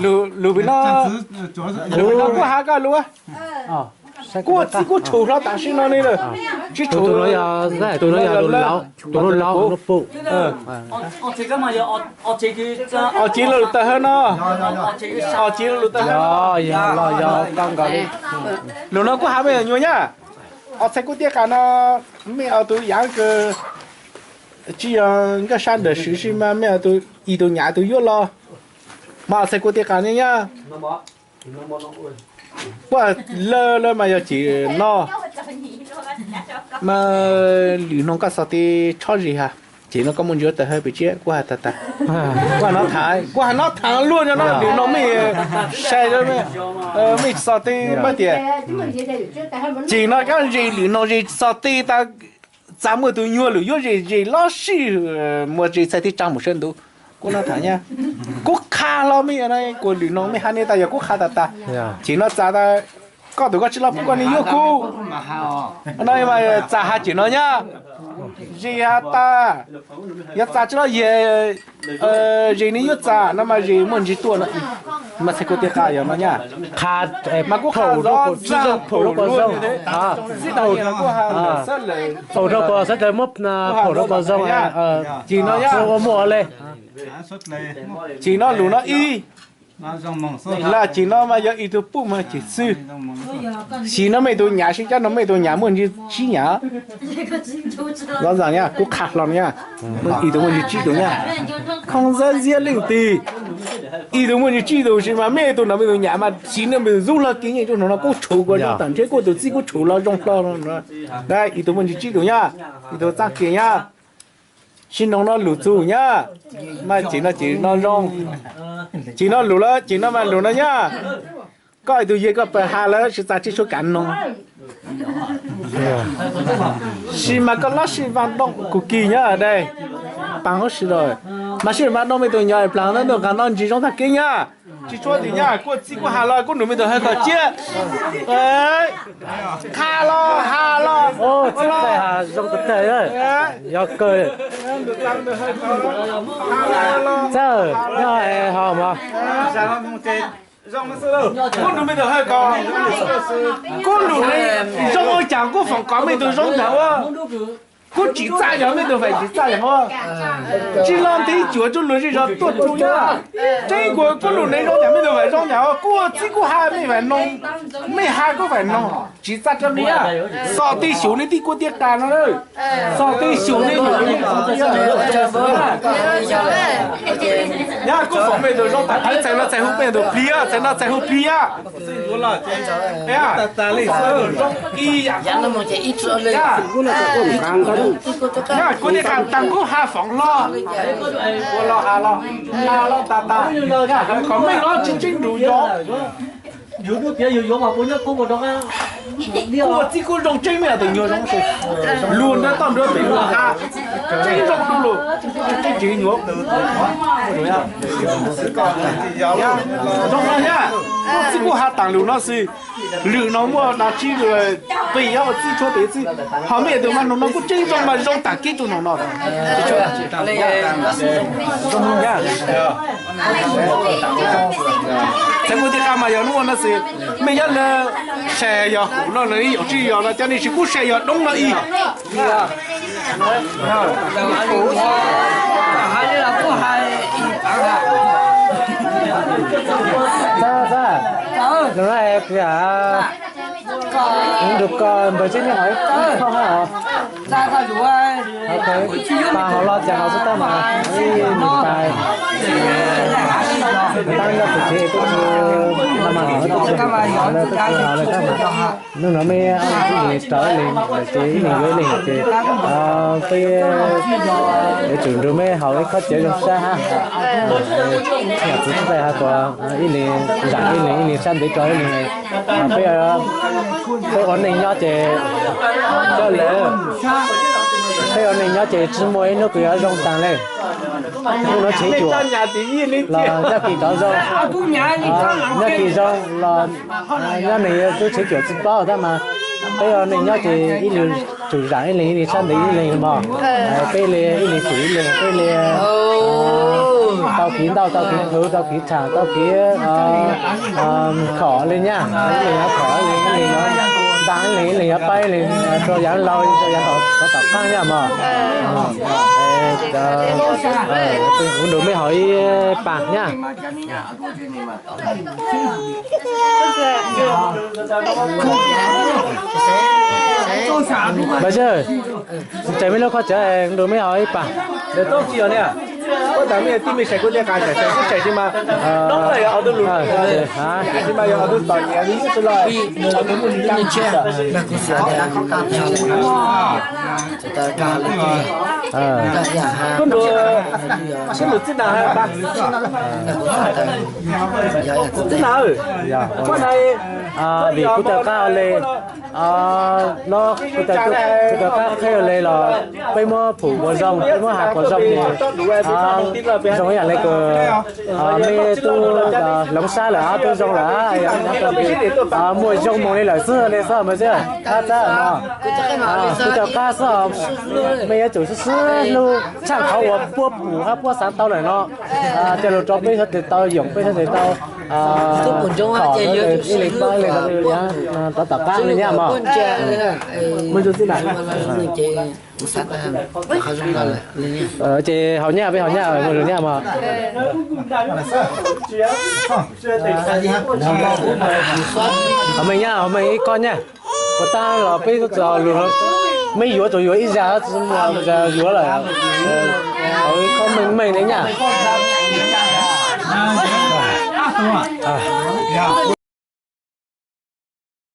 Lus, lus pem no, lus pem no kuj has koj lus. Kuj txij kuj tshum hlo tam sim no li lawm. Tsis tshum, tus no yog, tus no yog tus laus, tus laus no pum. Os, ces lus tawm hawm no. Os, ces lus tawm hawm no. Lus no kuj has me nyuam nyab. Os, txhais kuv tiaj qas no, mej os tus yav kawg tsis yog nkaj sab ntawm swv si mas mej os tus ib tug nyam tus yuav los. Mas os, txhais kuv tiaj qas no nyab. Kuj lawv lawv mas yog ces no mas lwm hnub koj txog tej tshob zis has, ces no koj muaj ntsis tawm hawm pem tsiab kuj has tag tag. Kuj has no tham, kuj has no tham luaj no no lwm hnub mej sai, mej txog tej mas tias, ces no koj zis lwm hnub zis txog tej tas, txaj muaj tus nyuag lwm yuav zis zis lub sij hawm muaj zis txhais tej tsaa mus sawv ntxov. Kuj no tham nyab, kuj qha hlo mej no, kuv lwm hnub mej has nej tas yog kuj qha tag tag. Ces no txaj tas koj tus koj tsis los pub koj niag yuav kuv no mas txaj has ces no nyab. Zis has tas, yog txaj tsis los yog zis niag yuav txaj no mas zis muaj ntsis tuaj no. Mas txhais kuv tiaj qas yog no nyab. Qha mas kuj qha zov txaj phaum luaj, txij no kuj has xab lawm, phaum rau pos xab lawm, muab phaum rau pos zoo. Ces no nyab, ua muaj le. Ces no lus no ib, los ces no mas yog ib tug pum mas ces xwb. Sim no mej tus nyam sib cab no mej tus nyam muaj ntsis tsib nyam. Zov zam nyab, kuj qha hlo nyab. Ib tug muaj ntsis tsib tus nyab. Khoo zab ziab leej twg, ib tug muaj ntsis tsib tus sis mas mej tus no mej tus nyam mas sim no mej tus zub hlo kiag nyeej rau no kuj tshum kuv zoo tag nrhiav, kuj tus txij kuj tshum los zoo hlo. Ib tug muaj ntsis tsib tus nyab, ib tug txaj kiag nyab. Sib noog no lus txug nyab, mas ces no ces no zoo. Ces no lus lawm ces no mas lus no nyab. Koj ib tug yawg koj pawg has lawm sib txaj tsis tshua kav noog. Sis mas koj lab sij vaj dooj kuv kis nyab dai, paas huv si lawm. Mas sij vaj dooj mej tus nyom plaag ntuj nqa noj ntsis zoo tag kev nyab. Tsis tshua tim nyab, kuj txij kuj has los kuj nrug mej tus hawj kom ciab. Qha los has los, txij txaj has zoo tag tag, yog kawg. Txawj nyob ho mog. Kuj nrug mej tus hawj kom, kuj lus ne zoo ua cas kuj foom kom mej tus zoo ntag ua. Kuj tsis txaj yog mej tus fais tsis txaj yog ua. Tsis los ntev cuav tsuj lus zej zog tuaj tsuj nyab. Tseeb kuv kuj lus ne zoo ntag mej tus fais zoo ntag ua, kuj txij kuj has mej fais noog, mej has kuj fais noog. Tsis txaj rau mej, xom tej xyum nej tij kuj tiaj qas no, xom tej xyum nej, yog kuj foom mej tus zoo tag, txhais no txhais hu peb tus plig, txhais no txhais hu plig. Yog kuv tiaj qas taag kuj has foom hlo, ua los has los, has los tag tag, kom mej los tsis tseeb nrug yog. Kuj txij kuj zoo tseeb mej tus nyuag zoo, luag nrog toj nrog pem luag has tseeb zoo du lug, tseeb tsis nyuaj. Zoo no nyab, kuj txij kuj has taag lug no xwb. Lwm no muaj dab tsi pem yog ua txij tshuab pem txij, ho mej tus mas noog no kuj tseeb zoo mas zoo tag kib tus noog no. Txhais kuv tiaj qas mas yog nub no xwb, mej nyob le, sai yog hauv no na ib yaum tsi yog no cov nej tsis kub sai yog doob no ib. Txaj, txaj, lug no es kws a, nrug koj npawg Tseb Neej hov ib qho hab os. Pas hov los cas hov xwb tab mas ib nws pas, tab nyob pem tsev tuaj, no mas hov tuaj tsis hov le, tuaj tsis hov le tab mas. Nub no mej ib leeg rov ib leeg lawm ces ib leeg yuav ib leeg ces peb yuav tsum nrug mej haus ib khob cawv zoo sab hab. Yog kuv tsis txais hab tuaj ib leeg zam ib leeg, ib leeg sab ntev rau ib leeg. Peb, peb ua neej nyob ces, peb ua neej nyob ces tsis muaj ib hnub kws yuav zoo taag le. Hnub no tshev cuam los nyob kis rov zoo, nyob kis zoo los nyob neeg yuav tsum tshev cuam tsis paub tab mas peb ua neej nyob ces ib leeg tsum zam ib leeg, ib leeg sab ntev ib leeg mog. Peb li ib leeg tsum ib leeg, peb li tau kiv ntau, tau kiv thwv, tau kiv thaam, tau kiv khom li nyaj, ib leeg yuav khom, ib leeg yuav ntaag, ib leeg yuav paib, ib leeg rau yaav laug, rau yaav tom qaab nyaj mog. Kuv nrug mej haus ib paag nyaj. Mas, tseem mej lub khaub cawv, nrug mej haus ib paag. Ntawm tsob tsi os niam? Koj tas mej tij mej sai kuv tej qas txhais txhais kuv txhais tsis mas, nub los yog ob tug lug, tsis mas yog ob tug tom nyiam li ib tug los. Koj nrug sib lug txij nas has pas. Txij nas, koj na, vim kuv taug qab ua le, no, kuv taug qab qheb ua le los peb muab phum puas zoo, peb muab has puas zoo ces zoo ib yam le kws mej tub hloov sab lawm, tub zoo lawm, muaj zoo moog li lawm xwb le xwb mas xwb. Tab tab no, kuv taug qab xwb, mej yuav tsum sib sib hlub tshaj qhov uas puab pum hab puab xaav tau lawm no. Coj lug rau peb sawv daws tau yoom, peb sawv daws tau khom, ib leeg paub ib leeg, rov tom qab li nyaj mog. Ces haus nyaj, peb haus nyaj, moog lug nyaj mog. Haus meej nyaj, haus meej ib kob nyaj. Puas tab los peb txhua lug, mej yuav tsuas yuav ib zag, tsis muaj zag yuav lawm. Haus ib kob meej meej li nyaj.